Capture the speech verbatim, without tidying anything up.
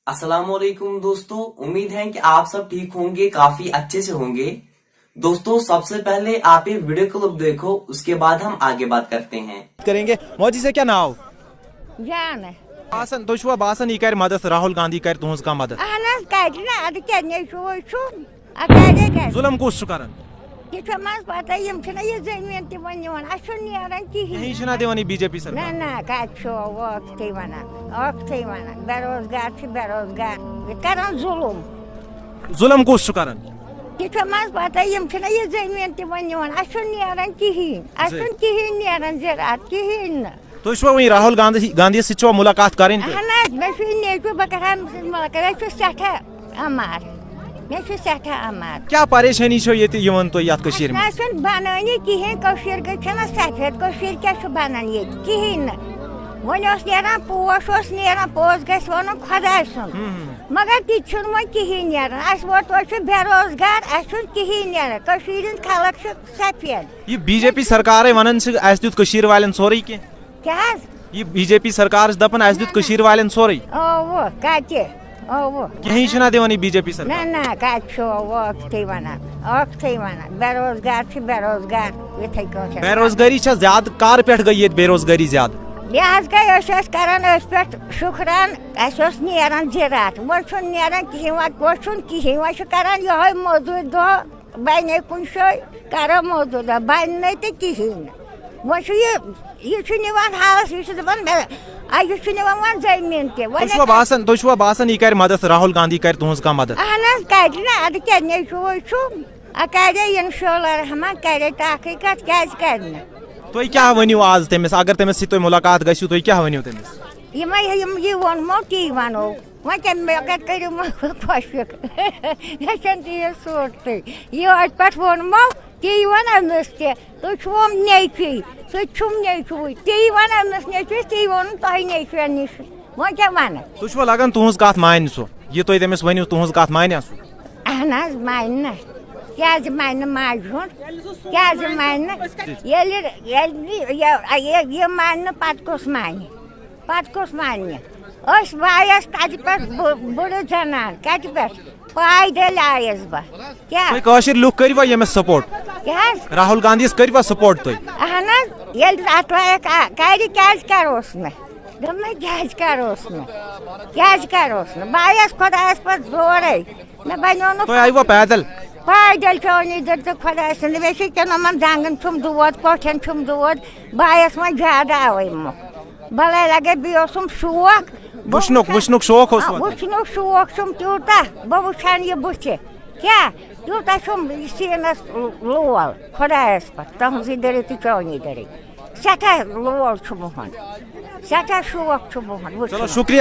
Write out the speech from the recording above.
अस्सलाम वालेकुम दोस्तों, उम्मीद है कि आप सब ठीक होंगे, काफी अच्छे से होंगे। दोस्तों, सबसे पहले आप ये वीडियो क्लिप देखो, उसके बाद हम आगे बात करते हैं। करेंगे। मोदी से क्या नाव? جان۔ باسان تُہۍ چھُوا باسان یہِ کرِ مدد، راہُل گاندھی کرِ تُہنٛز کانٛہہ مدد؟ اہن حظ، کتہِ نہ، ادٕ کیٛاہ، نیٚچوٗ حظ چھُ، ادٕ کیٛاہ گژھِ؟ ظُلم کُس چھُ کران؟ یہِ چھُ منٛز پتہ، یِم چھِنہ یہِ زٔمیٖن تہِ وۄنۍ نِوان، اَسہِ چھُنہٕ نیران کِہیٖنۍ۔ کِہیٖنۍ چھُنہ دِوان یہِ بی جے پی سرکار؟ نہ نہ، کتہِ چھُ، وٲکتھٕے ونان، ٲکتھٕے ونان، بے روزگار چھِ بے روزگار، یہِ کران ظُلُم۔ ظُلم کُس چھُ کران؟ یہِ چھُ منٛز پتہ، یِم چھِنہ یہِ زٔمیٖن تہِ وۄنۍ نِوان، اَسہِ چھُنہٕ نیران کِہیٖنۍ، اَسہِ چھُنہٕ کِہیٖنۍ نیران، زِراعت کِہیٖنۍ نہٕ۔ تُہۍ چھُوا وۄنۍ راہُل گاندھی گاندھی سۭتۍ چھُوا مُلاقات کرٕنۍ تہِ؟ اہن حظ، مےٚ چھُ یہِ نیٚچوٗ، بہٕ کرٕ ہا أمِس سۭتۍ مُلاقات، أسۍ چھِ سٮ۪ٹھاہ اَمار، مےٚ چھُ سٮ۪ٹھاہ اَمار۔ کیٛاہ پریشٲنی چھو ییٚتہِ یِوان تۄہہِ یتھ کٔشیٖرِ نہ منٛز؟ چھُنہٕ بَنٲنی کِہیٖنۍ، کٔشیٖر گٔے چھَنہ سفید، کٔشیٖر کیٛاہ چھُ بَنان ییٚتہِ؟ کِہیٖنۍ نہٕ۔ وۄنۍ اوس نیران پوش، اوس نیران، پوش گژھِ وَنُن خۄداے سُنٛد۔ مگر تہِ تہِ چھُنہٕ وۄنۍ کِہیٖنۍ نیران۔ اَسہِ ووت، أسۍ چھِ بے روزگار، اَسہِ چھُنہٕ کِہیٖنۍ نیران۔ کٔشیٖرِ ہِنٛدۍ خلق چھِ سفید۔ یہِ بی جے پی سرکارے ونان چھِ اسہِ دیُت کٔشیٖرِ والٮ۪ن سورُے کینٛہہ۔ کیٛاہ حظ؟ یہِ بی جے پی سرکار چھِ دپان اسہِ دیُت کٔشیٖرِ والٮ۪ن سورُے۔ اووٕ، کتہِ؟ اووٕ۔ کِہیٖنۍ چھِنہ دِوان یہِ بی جے پی سرکار؟ نہ نہ، کتہِ چھُ؟ ٲکھتھٕے ونان، ٲکھتھٕے ونان، بے روزگار چھِ بے روزگار، یِتھے کٲٹھۍ۔ بے روزگٲری چھےٚ زیادٕ، کر پٮ۪ٹھ گٔے ییٚتہِ بے روزگٲری زیادٕ؟ یہِ حظ گٔے، أسۍ ٲسۍ کران أتھۍ پٮ۪ٹھ شُکران، اَسہِ اوس نیران زِراعت، وۄنۍ چھُنہٕ نیران کِہیٖنۍ، وۄنۍ کۄس چھُنہٕ کِہیٖنۍ، وۄنۍ چھُ کران یِہوٚے موٚزوٗرۍ دۄہ، بَنے کُنہِ جایہِ، کرو موٚزوٗرۍ دۄہ، بَنہِ نہٕ تہِ کِہیٖنۍ نہٕ۔ وۄنۍ چھُ یہِ، یہِ چھُ نِوان ہاوُس، یہِ چھُ دَپان مےٚ، آ، یہِ چھُ نِوان وۄنۍ زٔمیٖن تہِ۔ وۄنۍ تُہۍ چھُوا باسان، تُہۍ چھُوا باسان یہِ کرِ مدد، راہُل گاندھی کرِ تُہنٛز کانٛہہ مدد؟ اہن حظ، کَتہِ نہٕ، اَدٕ کیٛاہ، نیٚچوٗ حظ چھُم، آ، کَرے اِنشاء اللہ رحمان، کَرے تحقیٖقات، کیٛازِ کَرِ نہٕ؟ تُہۍ کیٛاہ ؤنِو آز تٔمِس، اگر تٔمِس سۭتۍ تۄہہِ مُلاقات گژھِو، تُہۍ کیٛاہ ؤنِو تٔمِس؟ یِمے یِم یہِ ووٚنمو تی وَنو۔ وۄنۍ کیٛاہ، مےٚ کَتہِ کٔرِو مےٚ خۄشِک؟ مےٚ چھَنہٕ تیٖژ صوٗرتٕے۔ یہِ اَتہِ پٮ۪ٹھ ووٚنمو، تی وَن أمِس تہِ۔ تُہۍ چھِوٕ نیٚچوٗ، سُہ تہِ چھُم نیٚچوٗ۔ تی وَن أمِس نیٚچوِس، تی ووٚنُن تۄہہِ نیٚچوٮ۪ن نِش۔ وۄنۍ کیٛاہ وَنہٕ؟ تُہۍ چھِوا لگان تُہنٛز کَتھ مانہِ سُہ؟ یہِ تُہۍ تٔمِس ؤنِو، تُہنٛز کَتھ مانہِ سُہ؟ اہن حظ، مانہِ نہ۔ کیٛازِ مانہِ نہٕ ماجہِ ہُنٛد؟ کیٛازِ مانہِ نہٕ؟ ییٚلہِ، ییٚلہِ یہِ، یہِ، یہِ، یہِ مانہِ نہٕ، پَتہٕ کُس مانہِ؟ پَتہٕ کُس مانہِ؟ أسۍ وایَس تَتہِ پٮ۪ٹھ بُ-، بُڈٕ زَنان، کَتہِ پٮ۪ٹھ؟ پایدٔلۍ آیَس بہٕ۔ کیٛاہ؟ تُہۍ کٲشِر لُکھ کٔرِوا ییٚمِس سپورٹ؟ کیٛاہ حظ؟ راہُل گاندھیَس کٔرِوا سپورٹ تُہۍ؟ اہن حظ، ییٚلہِ اَتھ لایق آ-، کَرِ، کیٛازِ کَروس نہٕ؟ دوٚپمَے، کیٛازِ کَروس نہٕ؟ کیٛازِ کَروس نہٕ؟ بہٕ آیَس خۄدایَس پَتہٕ زورَے۔ مےٚ بَنیو نہٕ تُہۍ آیوا پیدل؟ پایدٔلۍ چونی دٔرۍ تہٕ خۄداے سٕنٛدِ ویٚسہِ کٮ۪ن یِمَن زنٛگَن چھُم دود، کۄٹھٮ۪ن چھُم دود۔ بہٕ آیَس وۄنۍ زیادٕ اَوَے مۄکھ۔ بَلَے لَگے بیٚیہِ اوسُم شوق۔ بہٕ وٕچھنُک، وٕچھنُک شوق اوس آ، وۄنۍ۔ وٕچھنُک شوق چھُم تیوٗتاہ، بہٕ وٕچھان یہِ بٕتھِ۔ کیٛاہ؟ تیوٗتاہ چھُم یہِ سیٖنَس لول خۄدایَس پَتھ، تُہٕنٛزٕے دٔرِتھ تہٕ چونی دٔرِتھ۔ سٮ۪ٹھاہ لول چھُ مُہَن، سٮ۪ٹھاہ شوق چھُ مُہَن وٕچھُن۔ چلو، شُکریہ۔